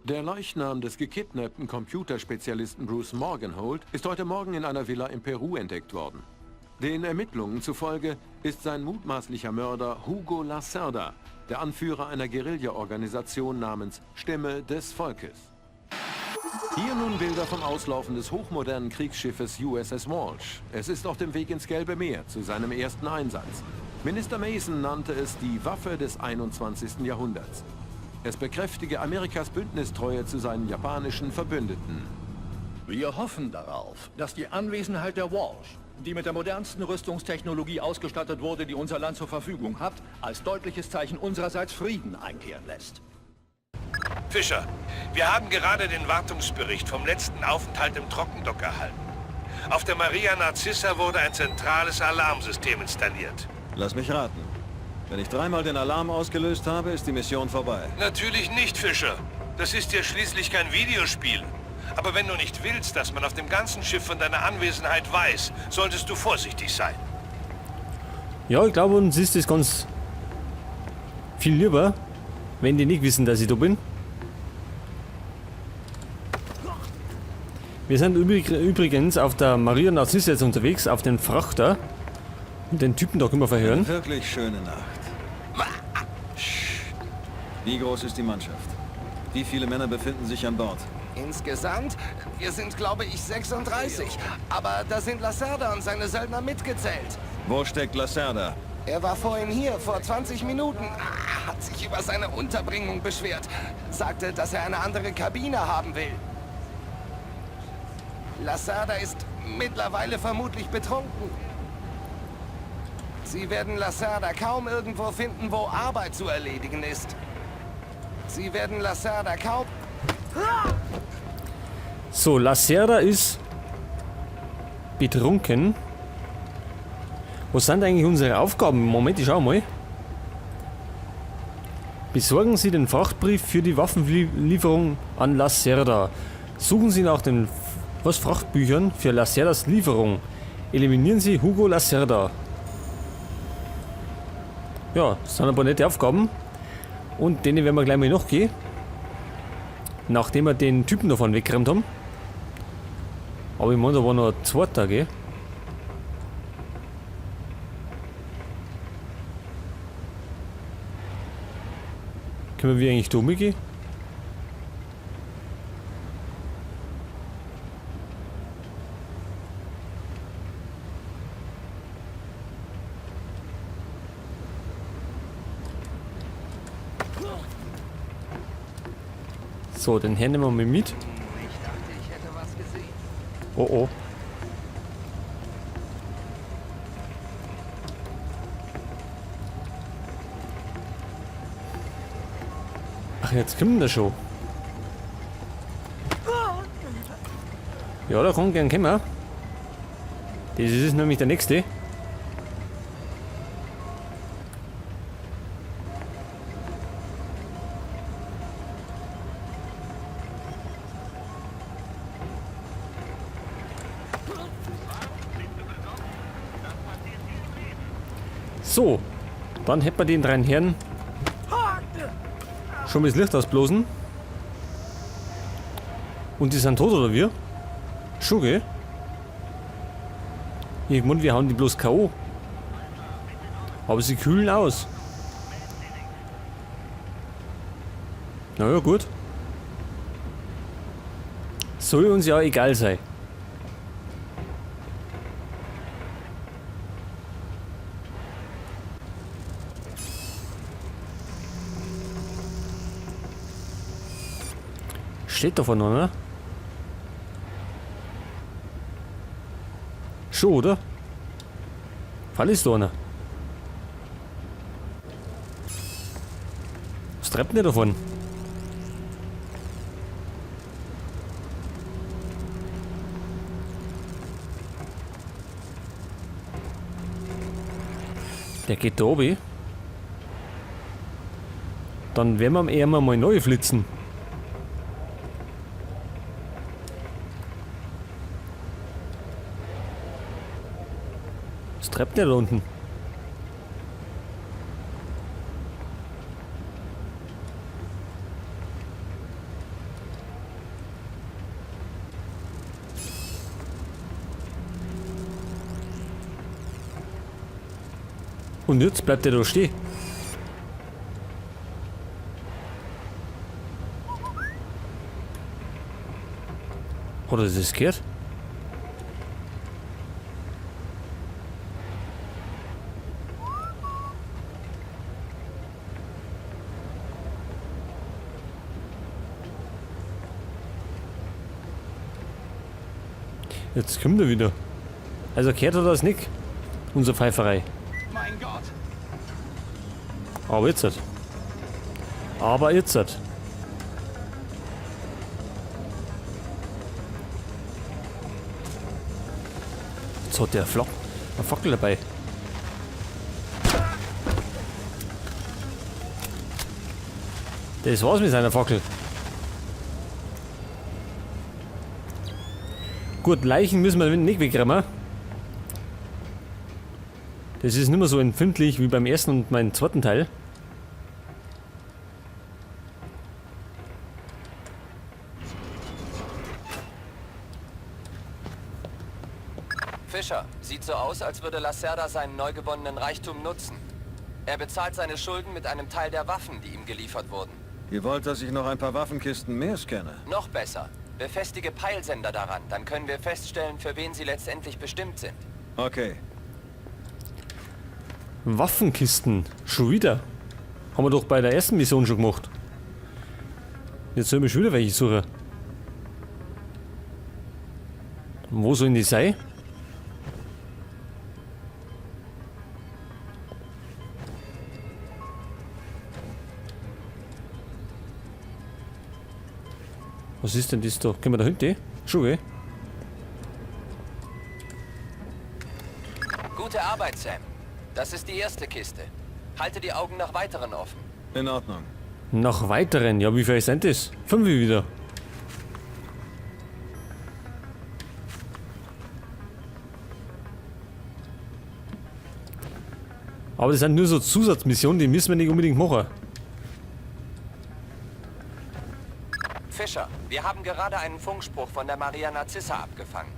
Der Leichnam des gekidnappten Computerspezialisten Bruce Morgenhold ist heute Morgen in einer Villa in Peru entdeckt worden. Den Ermittlungen zufolge ist sein mutmaßlicher Mörder Hugo Lacerda, der Anführer einer Guerilla-Organisation namens Stimme des Volkes. Hier nun Bilder vom Auslaufen des hochmodernen Kriegsschiffes USS Walsh. Es ist auf dem Weg ins Gelbe Meer zu seinem ersten Einsatz. Minister Mason nannte es die Waffe des 21. Jahrhunderts. Es bekräftige Amerikas Bündnistreue zu seinen japanischen Verbündeten. Wir hoffen darauf, dass die Anwesenheit der Walsh, die mit der modernsten Rüstungstechnologie ausgestattet wurde, die unser Land zur Verfügung hat, als deutliches Zeichen unsererseits Frieden einkehren lässt. Fischer, wir haben gerade den Wartungsbericht vom letzten Aufenthalt im Trockendock erhalten. Auf der Maria Narcissa wurde ein zentrales Alarmsystem installiert. Lass mich raten. Wenn ich dreimal den Alarm ausgelöst habe, ist die Mission vorbei. Natürlich nicht, Fischer. Das ist ja schließlich kein Videospiel. Aber wenn du nicht willst, dass man auf dem ganzen Schiff von deiner Anwesenheit weiß, solltest du vorsichtig sein. Ja, ich glaube, uns ist das ganz viel lieber, wenn die nicht wissen, dass ich da bin. Wir sind übrigens auf der Maria Narcissa jetzt unterwegs, auf den Frachter. Und den Typen da können wir verhören. Eine wirklich schöne Nacht. Wie groß ist die Mannschaft? Wie viele Männer befinden sich an Bord? Insgesamt? Wir sind, glaube ich, 36. Aber da sind Lacerda und seine Söldner mitgezählt. Wo steckt Lacerda? Er war vorhin hier, vor 20 Minuten. Hat sich über seine Unterbringung beschwert. Sagte, dass er eine andere Kabine haben will. Lacerda ist mittlerweile vermutlich betrunken. Sie werden Lacerda kaum irgendwo finden, wo Arbeit zu erledigen ist. Sie werden Lacerda kaum... So, Lacerda ist betrunken. Was sind eigentlich unsere Aufgaben? Moment, ich schau mal. Besorgen Sie den Frachtbrief für die Waffenlieferung an Lacerda. Suchen Sie nach den Frachtbüchern für Lacerdas Lieferung. Eliminieren Sie Hugo Lacerda. Ja, das sind ein paar nette Aufgaben. Und denen werden wir gleich mal nachgehen. Nachdem wir den Typen davon weggeräumt haben. Aber ich meine, da war noch ein zweiter, gell? Können wir eigentlich da umgehen? So, den Herrn nehmen wir mal mit. Ich dachte, ich hätte was gesehen. Oh oh. Ach, jetzt kommt der schon. Ja, da kann gern kommen. Das ist nämlich der nächste. So, dann hätten wir den drei Herren schon mal das Licht ausblasen. Und die sind tot, oder wie? Schon, gell? Ich mein, wir hauen die bloß K O. Aber sie kühlen aus. Naja, gut. Soll uns ja egal sein. Steht davon noch, ne? Schon, oder? Fall ist da einer. Was treibt denn der davon? Der geht da oben. Dann werden wir eher mal neu flitzen. Was treibt der da unten? Und jetzt bleibt der da stehen. Hat er das gehört? Jetzt kommt er wieder. Also gehört er das nicht? Unsere Pfeiferei. Mein Gott! Aber jetzt. Aber jetzt. Jetzt hat der Flock eine Fackel dabei. Das war's mit seiner Fackel. Gut, Leichen müssen wir nicht wegräumen. Das ist nicht mehr so empfindlich wie beim ersten und meinem zweiten Teil. Fischer, sieht so aus, als würde Lacerda seinen neu gewonnenen Reichtum nutzen. Er bezahlt seine Schulden mit einem Teil der Waffen, die ihm geliefert wurden. Ihr wollt, dass ich noch ein paar Waffenkisten mehr scanne? Noch besser. Befestige Peilsender daran, dann können wir feststellen, für wen sie letztendlich bestimmt sind. Okay. Waffenkisten. Schon wieder. Haben wir doch bei der ersten Mission schon gemacht. Jetzt sollen wir schon wieder welche suchen. Und wo sollen die sein? Was ist denn das da? Können wir da hinten? Schon, gell? Gute Arbeit, Sam. Das ist die erste Kiste. Halte die Augen nach weiteren offen. In Ordnung. Nach weiteren? Ja, wie viel sind das? 5 wieder. Aber das sind nur so Zusatzmissionen, die müssen wir nicht unbedingt machen. Fischer, wir haben gerade einen Funkspruch von der Maria Narcissa abgefangen.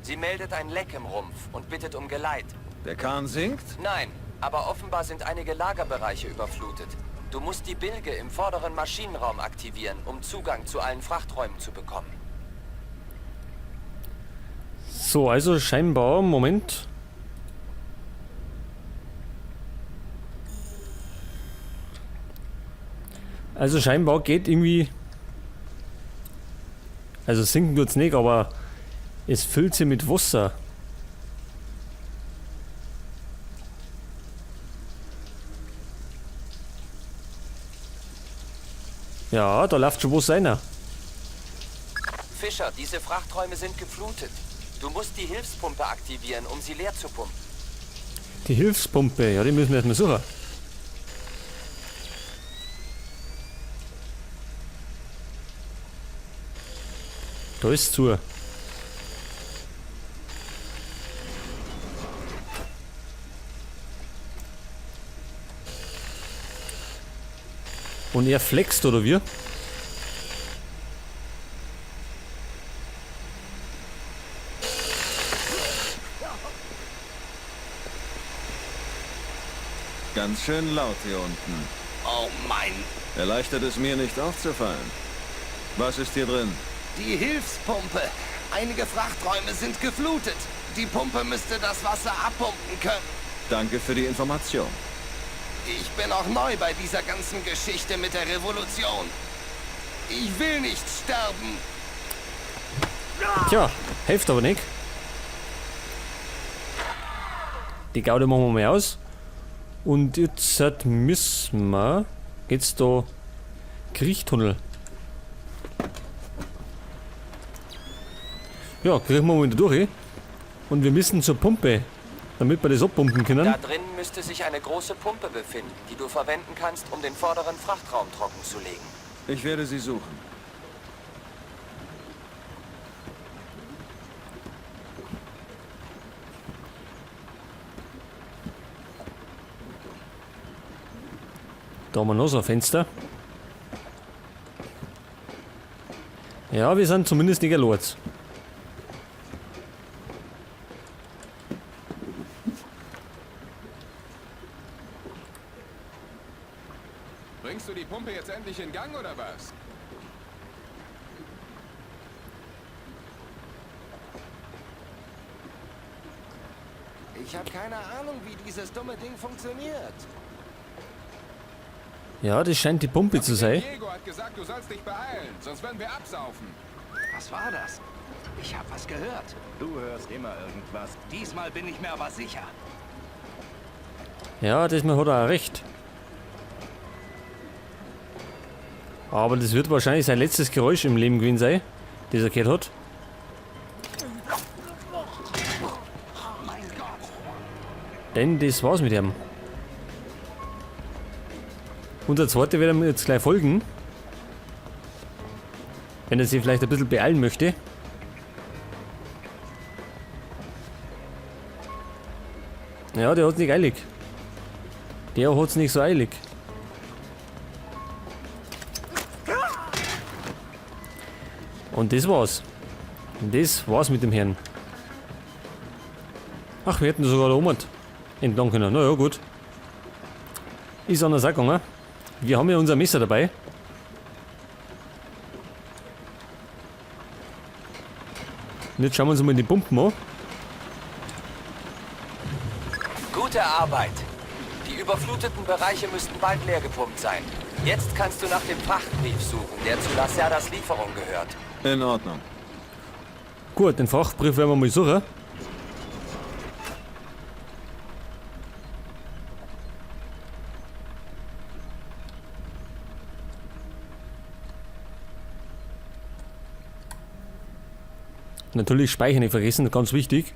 Sie meldet ein Leck im Rumpf und bittet um Geleit. Der Kahn sinkt? Nein, aber offenbar sind einige Lagerbereiche überflutet. Du musst die Bilge im vorderen Maschinenraum aktivieren, um Zugang zu allen Frachträumen zu bekommen. So, also scheinbar, Moment. Also scheinbar geht irgendwie... Also sinken tut's nicht, aber es füllt sie mit Wasser. Ja, da läuft schon was rein. Fischer, diese Frachträume sind geflutet. Du musst die Hilfspumpe aktivieren, um sie leer zu pumpen. Die Hilfspumpe, ja, die müssen wir erstmal suchen. Da ist zu. Und er flext, oder wie? Ganz schön laut hier unten. Oh mein... Erleichtert es mir nicht aufzufallen. Was ist hier drin? Die Hilfspumpe. Einige Frachträume sind geflutet. Die Pumpe müsste das Wasser abpumpen können. Danke für die Information. Ich bin auch neu bei dieser ganzen Geschichte mit der Revolution. Ich will nicht sterben. Tja, hilft aber nicht. Die Gaude machen wir mal aus. Und jetzt müssen wir... Geht's da... Kriechtunnel. Ja, kriechen wir mal wieder durch. Und wir müssen zur Pumpe, damit wir das abpumpen können. Da drin müsste sich eine große Pumpe befinden, die du verwenden kannst, um den vorderen Frachtraum trocken zu legen. Ich werde sie suchen. Da haben wir noch so ein Fenster. Ja, wir sind zumindest nicht allein. Bringst du die Pumpe jetzt endlich in Gang oder was? Ich habe keine Ahnung, wie dieses dumme Ding funktioniert. Ja, das scheint die Pumpe zu sein. Diego hat gesagt, du sollst dich beeilen, sonst werden wir absaufen. Was war das? Ich habe was gehört. Du hörst immer irgendwas. Diesmal bin ich mir aber sicher. Ja, diesmal hat er auch recht. Aber das wird wahrscheinlich sein letztes Geräusch im Leben gewesen sein, das er gehört hat. Denn das war's mit ihm. Und der zweite wird ihm jetzt gleich folgen. Wenn er sich vielleicht ein bisschen beeilen möchte. Ja, der hat's nicht eilig. Der hat's nicht so eilig. Und das war's. Und das war's mit dem Herrn. Ach, wir hätten sogar da oben entlang können. Na ja, gut. Ist anders auch gegangen. Wir haben ja unser Messer dabei. Und jetzt schauen wir uns mal die Pumpen an. Gute Arbeit. Die überfluteten Bereiche müssten bald leer gepumpt sein. Jetzt kannst du nach dem Frachtbrief suchen, der zu Lacerdas Lieferung gehört. In Ordnung. Gut, den Frachtbrief werden wir mal suchen. Natürlich Speichern nicht vergessen, ganz wichtig.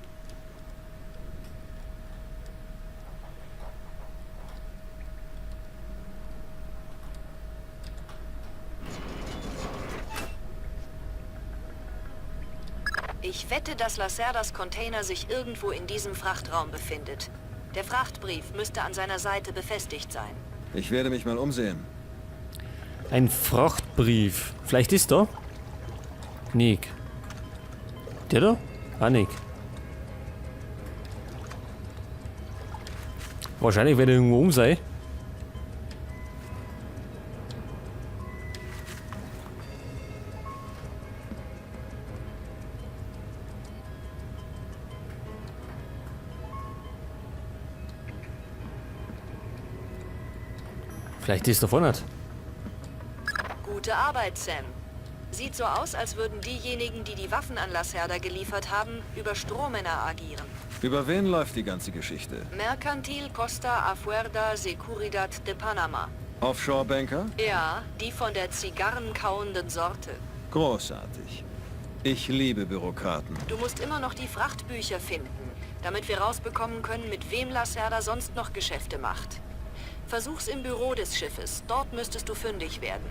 Ich wette, dass Lacerdas Container sich irgendwo in diesem Frachtraum befindet. Der Frachtbrief müsste an seiner Seite befestigt sein. Ich werde mich mal umsehen. Ein Frachtbrief. Vielleicht ist da? Nick. Der da? Ah, Nick. Wahrscheinlich wird er irgendwo um sein. Vielleicht ist er vorne. Gute Arbeit, Sam. Sieht so aus, als würden diejenigen, die die Waffen an Lacerda geliefert haben, über Strohmänner agieren. Über wen läuft die ganze Geschichte? Mercantil Costa Afuerda Securidad de Panama. Offshore-Banker? Ja, die von der zigarrenkauenden Sorte. Großartig. Ich liebe Bürokraten. Du musst immer noch die Frachtbücher finden, damit wir rausbekommen können, mit wem Lacerda sonst noch Geschäfte macht. Versuch's im Büro des Schiffes. Dort müsstest du fündig werden.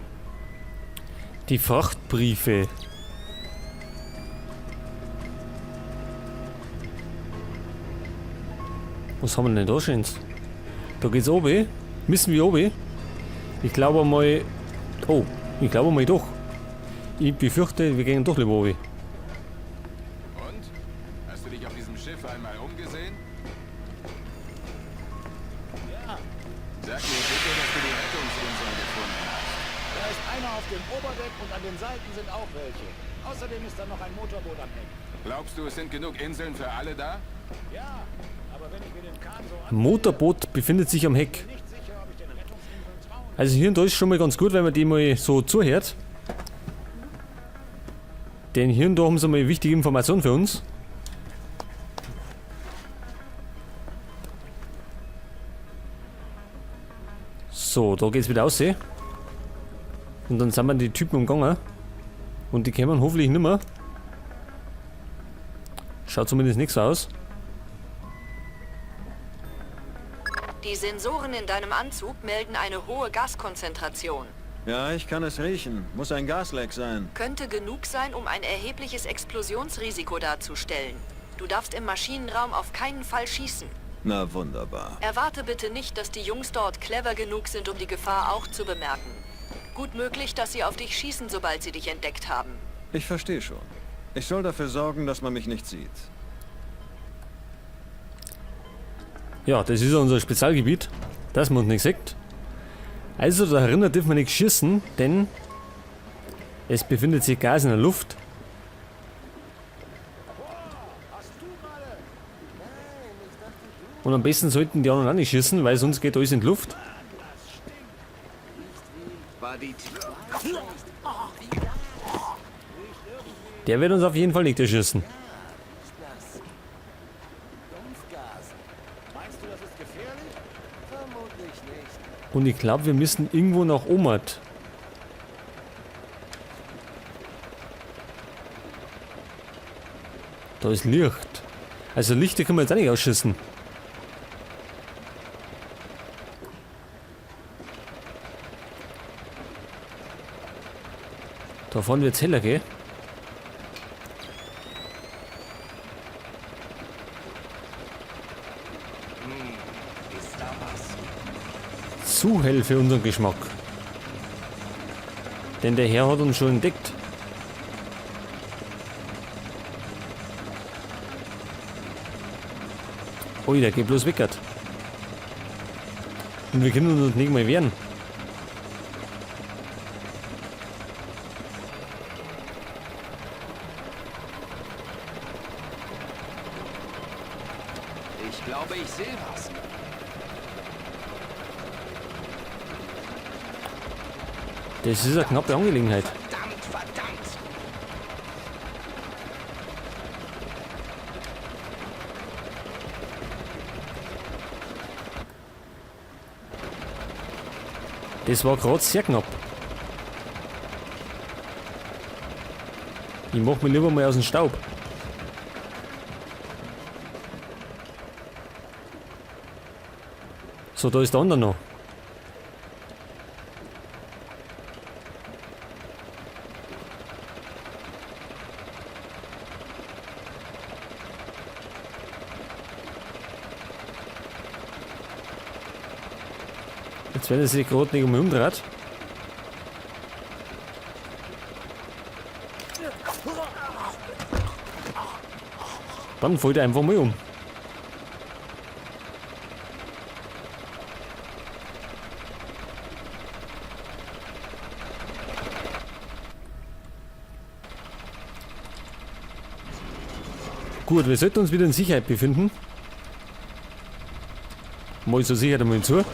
Die Frachtbriefe. Was haben wir denn da schönes? Da geht's oben. Müssen wir oben? Ich glaube mal. Oh, ich glaube mal doch. Ich befürchte, wir gehen doch lieber oben. Und? Hast du dich auf diesem Schiff einmal umgesehen? Ja, Sag mir bitte, dass du die Rettungsinseln gefunden hast. da ist einer auf dem Oberdeck und an den Seiten sind auch welche. Außerdem ist da noch ein Motorboot am Heck. Glaubst du, es sind genug Inseln für alle da? Ja, aber wenn ich mir den Kahn so ansehe, Motorboot befindet sich am Heck. bin ich nicht sicher, ob ich den Rettungsinseln trauen Also hier und da ist schon mal ganz gut, wenn man die mal so zuhört. Denn hier und da haben sie mal wichtige Informationen für uns. So, da geht's wieder raus. Und dann sind wir die Typen umgegangen. Und die kämen hoffentlich nimmer. Schaut zumindest nichts aus. Die Sensoren in deinem Anzug melden eine hohe Gaskonzentration. Ja, ich kann es riechen. Muss ein Gasleck sein. Könnte genug sein, um ein erhebliches Explosionsrisiko darzustellen. Du darfst im Maschinenraum auf keinen Fall schießen. Na wunderbar. Erwarte bitte nicht, dass die Jungs dort clever genug sind, um die Gefahr auch zu bemerken. Gut möglich, dass sie auf dich schießen, sobald sie dich entdeckt haben. Ich verstehe schon. Ich soll dafür sorgen, dass man mich nicht sieht. Ja, das ist ja unser Spezialgebiet, dass man uns nicht sieht. Also da drinnen dürfen wir nicht schießen, denn es befindet sich Gas in der Luft. Und am besten sollten die anderen auch nicht schießen, weil sonst geht alles in die Luft. Der wird uns auf jeden Fall nicht erschießen. Und ich glaube, wir müssen irgendwo nach Omad. Da ist Licht. Also Lichter können wir jetzt auch nicht ausschießen. Da vorne wird's heller, gell? Zu hell für unseren Geschmack. Denn der Herr hat uns schon entdeckt. Ui, der geht bloß weg. Und wir können uns nicht mal wehren. Ich glaube, ich sehe was. Das ist eine knappe Angelegenheit. Verdammt, verdammt! Das war gerade sehr knapp. Ich mach mich lieber mal aus dem Staub. So, da ist der andere noch. Jetzt wenn er sich gerade nicht umdreht. Dann fällt er einfach mal um. Gut, wir sollten uns wieder in Sicherheit befinden. Mal so sicher einmal zu.